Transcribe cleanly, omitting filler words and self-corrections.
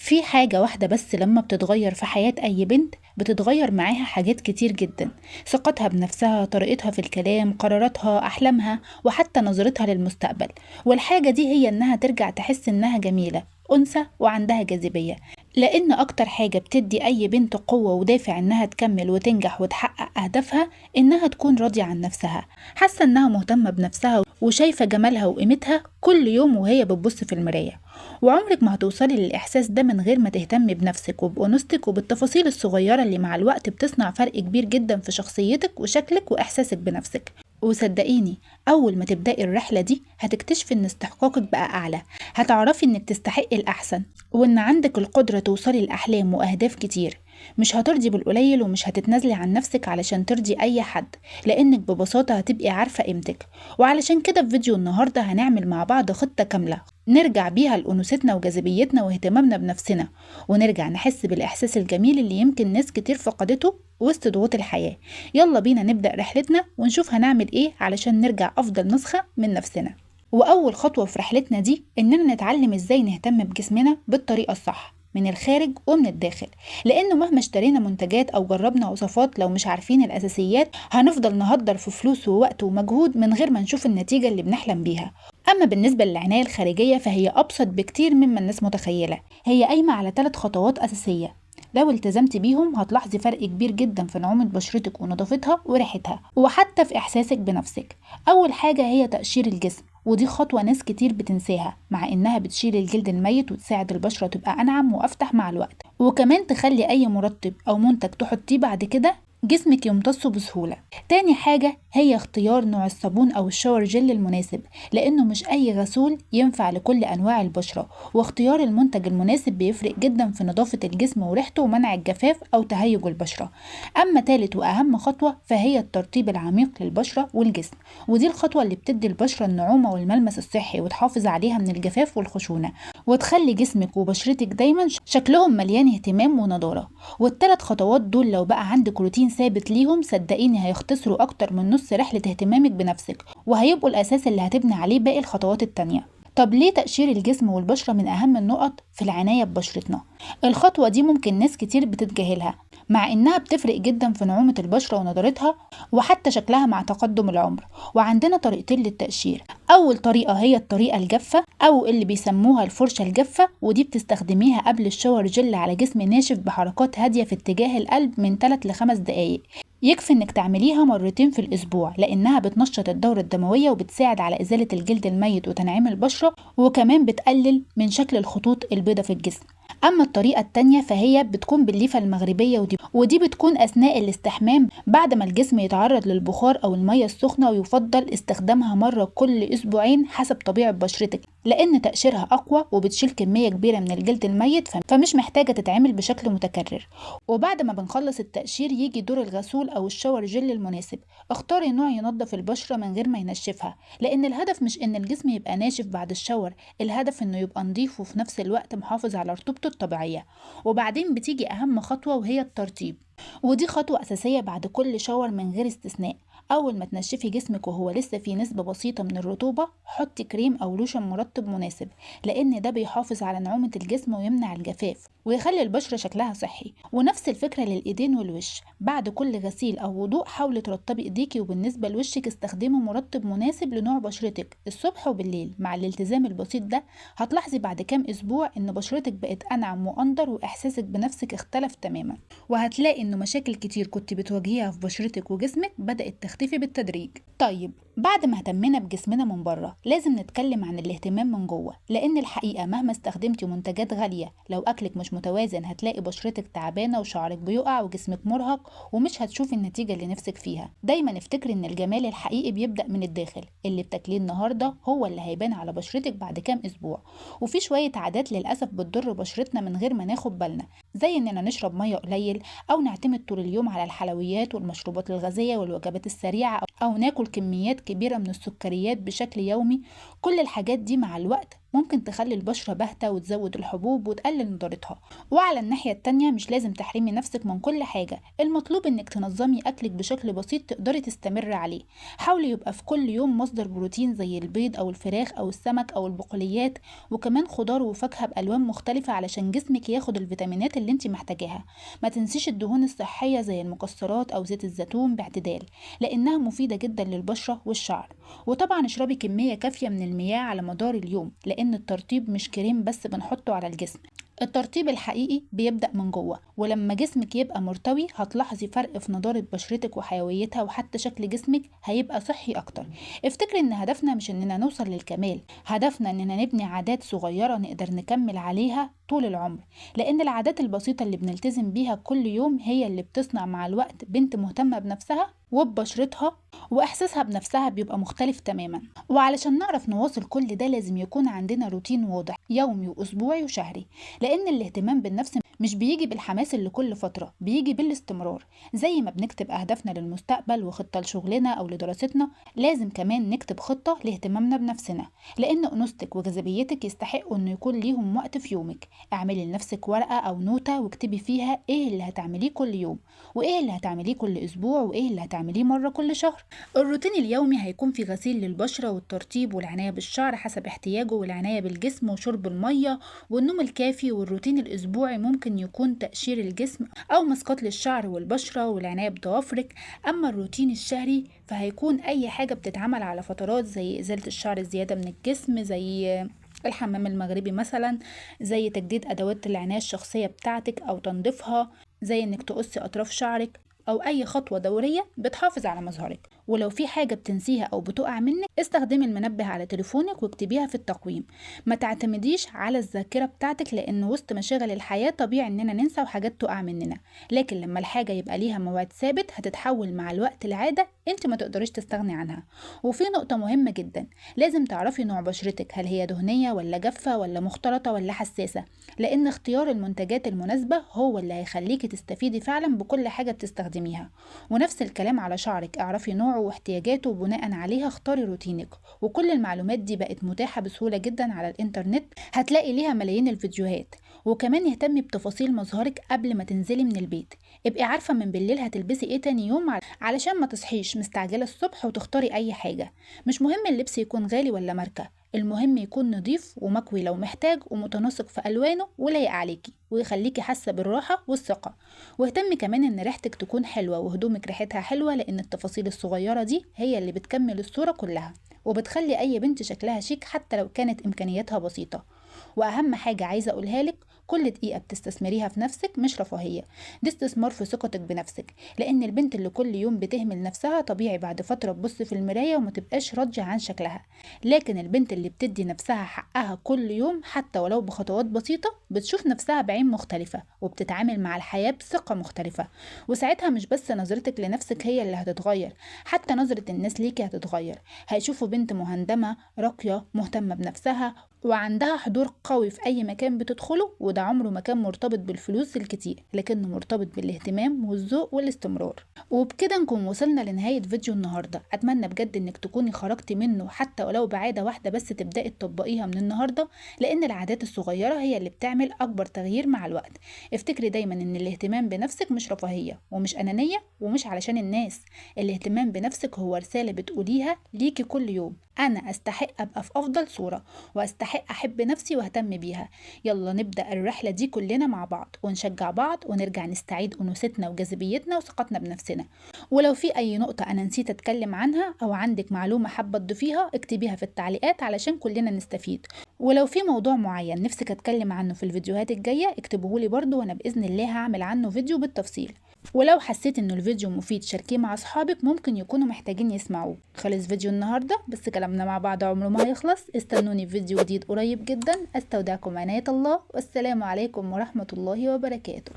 في حاجة واحدة بس لما بتتغير في حياة أي بنت بتتغير معاها حاجات كتير جدا، ثقتها بنفسها، طريقتها في الكلام، قراراتها، أحلامها، وحتى نظرتها للمستقبل. والحاجة دي هي إنها ترجع تحس إنها جميلة، أنثى وعندها جاذبية. لأن أكتر حاجة بتدي أي بنت قوة ودافع إنها تكمل وتنجح وتحقق أهدافها إنها تكون راضية عن نفسها، حاسة إنها مهتمة بنفسها وشايفة جمالها وقيمتها كل يوم وهي بتبص في المراية. وعمرك ما هتوصلي للإحساس ده من غير ما تهتمي بنفسك وبأنوثتك وبالتفاصيل الصغيرة اللي مع الوقت بتصنع فرق كبير جدا في شخصيتك وشكلك وإحساسك بنفسك. وصدقيني أول ما تبدأي الرحلة دي هتكتشفي إن استحقاقك بقى أعلى، هتعرفي إنك تستحقي الأحسن وإن عندك القدرة توصلي لأحلام وأهداف كتير. مش هترضي بالقليل ومش هتتنازلي عن نفسك علشان ترضي أي حد، لأنك ببساطة هتبقي عارفة قيمتك. وعلشان كده في فيديو النهاردة هنعمل مع بعض خطة كاملة نرجع بيها لأنوثتنا وجاذبيتنا واهتمامنا بنفسنا، ونرجع نحس بالإحساس الجميل اللي يمكن ناس كتير فقدته وسط ضغوط الحياة. يلا بينا نبدأ رحلتنا ونشوف هنعمل إيه علشان نرجع أفضل نسخة من نفسنا. وأول خطوة في رحلتنا دي إننا نتعلم إزاي نهتم بجسمنا بالطريقة الصح من الخارج ومن الداخل، لأنه مهما اشترينا منتجات أو جربنا وصفات لو مش عارفين الأساسيات هنفضل نهدر في فلوس ووقت ومجهود من غير ما نشوف النتيجة اللي بنحلم بيها. أما بالنسبة للعناية الخارجية فهي أبسط بكتير مما الناس متخيلة. هي قايمة على 3 خطوات أساسية، لو التزمت بيهم هتلاحظي فرق كبير جدا في نعومة بشرتك ونظافتها وريحتها وحتى في إحساسك بنفسك. أول حاجة هي تقشير الجسم، ودي خطوة ناس كتير بتنساها مع إنها بتشيل الجلد الميت وتساعد البشرة تبقى أنعم وأفتح مع الوقت، وكمان تخلي أي مرطب أو منتج تحطيه بعد كده جسمك يمتصه بسهولة. تاني حاجة هي اختيار نوع الصابون أو الشاور جل المناسب، لأنه مش أي غسول ينفع لكل أنواع البشرة، واختيار المنتج المناسب بيفرق جدا في نظافة الجسم وريحته ومنع الجفاف أو تهيج البشرة. أما تالت وأهم خطوة فهي الترطيب العميق للبشرة والجسم، ودي الخطوة اللي بتدي البشرة النعومة والملمس الصحي وتحافظ عليها من الجفاف والخشونة، وتخلي جسمك وبشرتك دايما شكلهم مليان اهتمام ونضارة. والتلات خطوات دول لو بقى عندك روتين ثابت ليهم صدقيني هيختصروا أكتر من نص رحلة اهتمامك بنفسك، وهيبقوا الأساس اللي هتبني عليه باقي الخطوات التانية. طب ليه تقشير الجسم والبشرة من أهم النقط في العناية ببشرتنا؟ الخطوة دي ممكن ناس كتير بتتجاهلها مع إنها بتفرق جدا في نعومة البشرة ونضارتها وحتى شكلها مع تقدم العمر. وعندنا طريقتين للتقشير. أول طريقة هي الطريقة الجافة أو اللي بيسموها الفرشة الجافة، ودي بتستخدميها قبل الشاور جل على جسم ناشف بحركات هادية في اتجاه القلب من 3 ل 5 دقايق. يكفي انك تعمليها مرتين في الاسبوع لانها بتنشط الدورة الدموية وبتساعد على ازالة الجلد الميت وتنعيم البشرة، وكمان بتقلل من شكل الخطوط البيضاء في الجسم. اما الطريقة التانية فهي بتكون بالليفة المغربية، ودي بتكون اثناء الاستحمام بعد ما الجسم يتعرض للبخار او المية السخنة، ويفضل استخدامها مرة كل اسبوعين حسب طبيعة بشرتك لان تقشيرها اقوى وبتشيل كمية كبيرة من الجلد الميت، فمش محتاجة تتعمل بشكل متكرر. وبعد ما بنخلص التقشير يجي دور الغسول او الشاور جل المناسب. اختاري نوع ينظف البشرة من غير ما ينشفها، لان الهدف مش ان الجسم يبقى ناشف بعد الشاور، الهدف انه يبقى نظيف وفي نفس الوقت محافظ على رطوبته الطبيعية. وبعدين بتيجي اهم خطوة وهي الترطيب، ودي خطوة أساسية بعد كل شاور من غير استثناء. أول ما تنشفي جسمك وهو لسه فيه نسبة بسيطة من الرطوبة حطي كريم أو لوشن مرطب مناسب، لأن ده بيحافظ على نعومة الجسم ويمنع الجفاف ويخلي البشرة شكلها صحي. ونفس الفكرة للإيدين والوش، بعد كل غسيل أو وضوء حاولي ترطبي إيديكي، وبالنسبة لوشك استخدمي مرطب مناسب لنوع بشرتك الصبح وبالليل. مع الالتزام البسيط ده هتلاحظي بعد كام أسبوع إن بشرتك بقت أنعم وأندر وإحساسك بنفسك اختلف تماما، وهتلاقي إنه مشاكل كتير كنت بتواجهيها في بشرتك وجسمك بدأت تختفي بالتدريج. طيب بعد ما اهتمينا بجسمنا من بره لازم نتكلم عن الاهتمام من جوه، لان الحقيقه مهما استخدمتي منتجات غاليه لو اكلك مش متوازن هتلاقي بشرتك تعبانه وشعرك بيقع وجسمك مرهق ومش هتشوفي النتيجه اللي نفسك فيها. دايما افتكري ان الجمال الحقيقي بيبدا من الداخل، اللي بتاكليه النهارده هو اللي هيبان على بشرتك بعد كام اسبوع. وفي شويه عادات للاسف بتضر بشرتنا من غير ما ناخد بالنا، زي اننا نشرب ميه قليل او نعتمد طول اليوم على الحلويات والمشروبات الغازيه والوجبات السريعه او ناكل كميات كبيرة من السكريات بشكل يومي. كل الحاجات دي مع الوقت ممكن تخلي البشرة باهتة وتزود الحبوب وتقلل نضارتها. وعلى الناحية التانية مش لازم تحرمي نفسك من كل حاجة، المطلوب انك تنظمي اكلك بشكل بسيط تقدري تستمر عليه. حاولي يبقى في كل يوم مصدر بروتين زي البيض او الفراخ او السمك او البقوليات، وكمان خضار وفاكهة بألوان مختلفة علشان جسمك ياخد الفيتامينات اللي انت محتاجاها. ما تنسيش الدهون الصحية زي المكسرات او زيت الزيتون باعتدال لانها مفيدة جدا للبشرة والشعر. وطبعا اشربي كمية كافية من المياه على مدار اليوم، لان الترطيب مش كريم بس بنحطه على الجسم، الترطيب الحقيقي بيبدأ من جوه. ولما جسمك يبقى مرتوي هتلاحظي فرق في نضارة بشرتك وحيويتها، وحتى شكل جسمك هيبقى صحي اكتر. افتكري ان هدفنا مش اننا نوصل للكمال، هدفنا اننا نبني عادات صغيرة نقدر نكمل عليها طول العمر، لان العادات البسيطة اللي بنلتزم بيها كل يوم هي اللي بتصنع مع الوقت بنت مهتمة بنفسها وببشرتها، واحساسها بنفسها بيبقى مختلف تماما. وعلشان نعرف نواصل كل ده لازم يكون عندنا روتين واضح يومي واسبوعي وشهري، لان الاهتمام بالنفس مش بيجي بالحماس اللي كل فترة، بيجي بالاستمرار. زي ما بنكتب اهدافنا للمستقبل وخطة لشغلنا او لدراستنا، لازم كمان نكتب خطة لاهتمامنا بنفسنا، لان انوثتك وجاذبيتك يستحقوا انه يكون ليهم وقت في يومك. اعملي لنفسك ورقة او نوتة واكتبي فيها ايه اللي هتعمليه كل يوم، وايه اللي هتعمليه كل اسبوع، وايه اللي هتعمليه مرة كل شهر. الروتين اليومي هيكون في غسيل للبشرة والترطيب والعناية بالشعر حسب احتياجه، والعناية بالجسم وشرب المية والنوم الكافي. والروتين الاسبوعي ممكن يكون تقشير الجسم او ماسكات للشعر والبشرة والعناية بضوافرك. اما الروتين الشهري فهيكون اي حاجة بتتعمل على فترات، زي ازالة الشعر الزيادة من الجسم، زي الحمام المغربي مثلا، زي تجديد ادوات العناية الشخصية بتاعتك او تنظيفها، زي انك تقصي اطراف شعرك، او اي خطوة دورية بتحافظ على مظهرك. ولو في حاجة بتنسيها او بتقع منك استخدمي المنبه على تليفونك واكتبيها في التقويم. ما تعتمديش على الذاكرة بتاعتك، لان وسط مشاغل الحياة طبيعي اننا ننسى وحاجات تقع مننا، لكن لما الحاجة يبقى ليها موعد ثابت هتتحول مع الوقت لعادة انت ما تقدريش تستغني عنها. وفي نقطة مهمة جدا، لازم تعرفي نوع بشرتك، هل هي دهنية ولا جافة ولا مختلطة ولا حساسة، لان اختيار المنتجات المناسبة هو اللي هيخليكي تستفيدي فعلا بكل حاجة بتستخدميها. ونفس الكلام على شعرك، اعرفي نوعه واحتياجاته وبناء عليها اختاري روتينك. وكل المعلومات دي بقت متاحة بسهولة جدا على الانترنت، هتلاقي ليها ملايين الفيديوهات. وكمان اهتمي بتفاصيل مظهرك قبل ما تنزلي من البيت، ابقي عارفة من بالليل هتلبسي ايه تاني يوم علشان ما تصحيش مستعجلة الصبح وتختاري اي حاجة. مش مهم اللبس يكون غالي ولا ماركة، المهم يكون نظيف ومكوي لو محتاج، ومتناسق في ألوانه ولايق عليكي، ويخليكي حاسة بالراحة والثقة. واهتمي كمان ان ريحتك تكون حلوة وهدومك ريحتها حلوة، لان التفاصيل الصغيرة دي هي اللي بتكمل الصورة كلها وبتخلي اي بنت شكلها شيك حتى لو كانت امكانياتها بسيطة. واهم حاجة عايزة اقولها لك، كل دقيقة بتستثمريها في نفسك مش رفاهية، دي استثمار في ثقتك بنفسك، لان البنت اللي كل يوم بتهمل نفسها طبيعي بعد فترة تبص في المراية وما تبقاش راضية عن شكلها، لكن البنت اللي بتدي نفسها حقها كل يوم حتى ولو بخطوات بسيطة بتشوف نفسها بعين مختلفة وبتتعامل مع الحياة بثقة مختلفة. وساعتها مش بس نظرتك لنفسك هي اللي هتتغير، حتى نظرة الناس ليكي هتتغير، هيشوفوا بنت مهندمة راقية مهتمة بنفسها وعندها حضور قوي في أي مكان بتدخله، وده عمره ما كان مرتبط بالفلوس الكتير، لكنه مرتبط بالاهتمام والذوق والاستمرار. وبكده نكون وصلنا لنهاية فيديو النهاردة. أتمنى بجد إنك تكوني خرجتي منه حتى ولو بعادة واحدة بس تبدأي تطبقيها من النهاردة، لأن العادات الصغيرة هي اللي بتعمل أكبر تغيير مع الوقت. افتكري دايما إن الاهتمام بنفسك مش رفاهية ومش أنانية ومش علشان الناس، الاهتمام بنفسك هو رسالة بتقوليها ليكي كل يوم، أنا أستحق أبقى في أفضل صورة وأستحق أحب نفسي وأهتم بيها. يلا نبدأ الرحلة دي كلنا مع بعض ونشجع بعض ونرجع نستعيد أنوثتنا وجاذبيتنا وثقتنا بنفسنا. ولو في أي نقطة أنا نسيت أتكلم عنها أو عندك معلومة حابة تضيفيها اكتبيها في التعليقات علشان كلنا نستفيد. ولو في موضوع معين نفسك أتكلم عنه في الفيديوهات الجاية اكتبهولي برضو، وأنا بإذن الله هعمل عنه فيديو بالتفصيل. ولو حسيت إنه الفيديو مفيد شاركيه مع أصحابك، ممكن يكونوا محتاجين يسمعوه. خلص فيديو النهاردة، بس كلامنا مع بعض عمره ما هيخلص. استنوني في فيديو جديد قريب جدا. استودعكم عناية الله، والسلام عليكم ورحمة الله وبركاته.